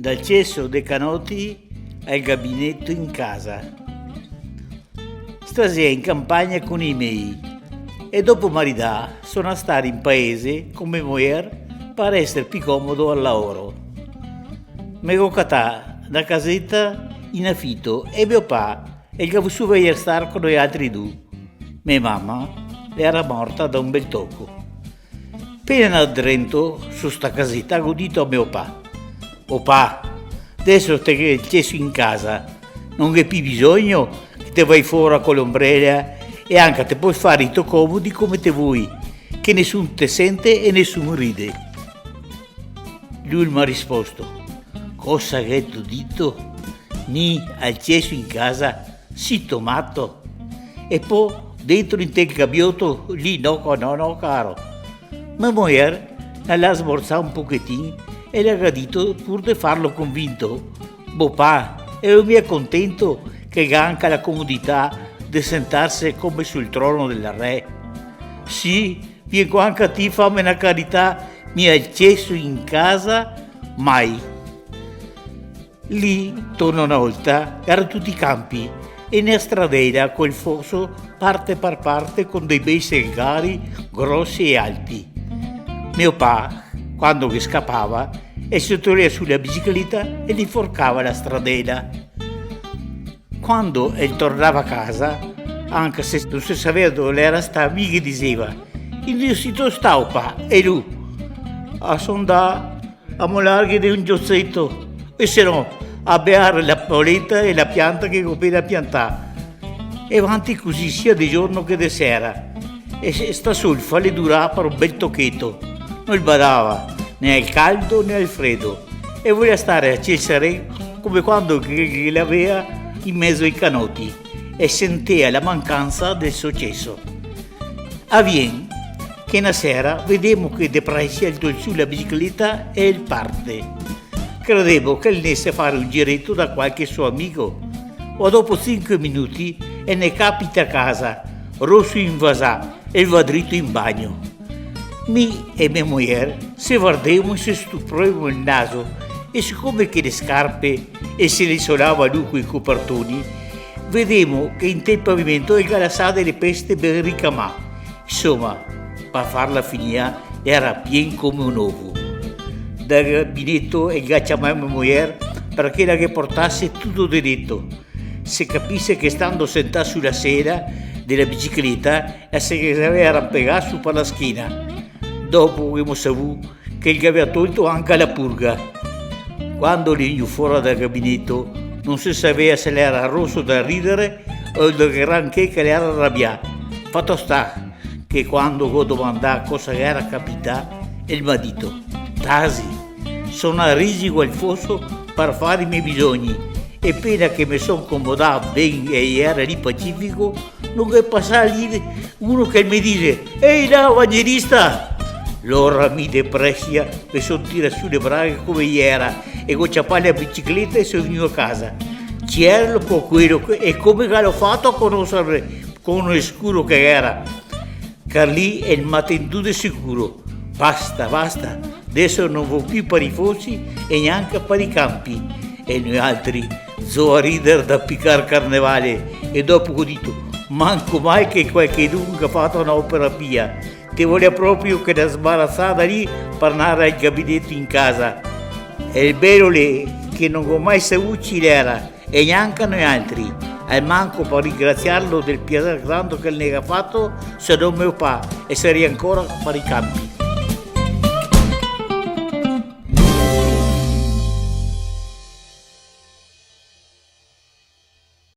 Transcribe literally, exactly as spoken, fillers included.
Dal ceso de canoti al gabineto in casa. Stasea in campagna con i mei, e dopo maridà so ndà a star in paese con me mojer par eser pi comodo al laoro. Me go catà na caseta in afito e mio pa el ga vusù vegner star con noialtri du. Me mama l'era morta da un bel toco. Pena ndà drento su sta caseta, go dito a mio pa: "O pa, deso te ghe el ceso in casa, no ghe pi bisogno che te vai fora co l'ombrela e anca te pol far i to comodi come te voi, che nesun te sente e nesun ride." Lu el m'ha risposto: "Cosa gheto dito? Mi al ceso in casa? Sito mato? E po dentro inte el gabioto lì? No, co-, no, no, caro." Me mojer la l'ha smorzà un pochetin e la ga dito pur de farlo convinto: "Bo pa, elo mia contento che el ga anca la comodità de sentarse come sul trono del re? Sì, vien qua anca ti, fame na carità, mi al ceso in casa mai." Lì, torno na olta, era tuti canpi, e na stradela col foso, parte par parte, con dei bei selgari grosi e alti. Mio pa, quando che scapava, el se tolea su la bicicleta e l'inforcava la stradela. Quando el tornava a casa, anca se no se savea dove l'era stà, mi ghe diseva: "Indove sito stà, o pa?" E lu: "A so ndà a molarghe de un gioseto, e se no, a bear la polenta e la pianta che go pena piantà." E vanti cusì, sia de giorno che de sera. E se-, sta solfa le durà par un bel tocheto. No el badava né al caldo né al fredo, e volea stare a ciel seren come quando che, che l'avea in mezo ai canoti e sentea la mancansa del so ceso. Avien che na sera vedemo che de presia el tol su la bicicleta e el parte. Credemo che el nese a fare un gireto da qualche so amigo, ma dopo sinque minuti el ne capita a casa, roso invasà, e el va drito in bagno. Mi e me mojer se vardemo e se stupremo el naso, e sicome che le scarpe el se le solava lu coi copertoni, vedemo che inte el pavimento el ga lasà dele peste ben ricamà. Insoma, par farla finìa, l'era pien come un ovo. Dal gabineto el ga ciamà me mojer parché la ghe portase tuto de deto. Se capise che, stando sentà su la sela de la bicicleta, la se ghe savea rampegà su par la schena. Dopo ghemo savù che el gavea tolto anca la purga. Quando l'è vegnù fora dal gabineto, no se savea se l'era roso dal ridere o dal gran che, che l'era rabià. Fato sta che, quando go domandà cosa ghe era capità, el m'ha dito: "Tasi, so ndà risigo al foso par fare i me bisogni, e pena che me so comodà ben e l'era lì pacifico, no ghe pasà lì uno che me dise: 'Ehi là, vangelista!' Lora mi de presia me so tirà su le braghe come l'era e go ciapà la bicicleta e so vegnù a casa. Cielo po quelo che, e come che l'ho fato a conosere, con el scuro che l'era?" Car lì el m'ha tentù de sicuro. "Basta, basta, deso no vo pi par i fosi e gnanca par i canpi." E noialtri zo a rider da picar carnevale, e dopo go dito: "Manco mal che qualchedun ga fato na opera pia. Te volea proprio chela sbarasada lì par ndare al gabineto in casa." E el belo l'è che no go mai savù chi l'era, e gnanca noialtri, al manco par ringrasiarlo del piaser grando che el ne ga fato, se no me pa el sarìa ancora par i canpi.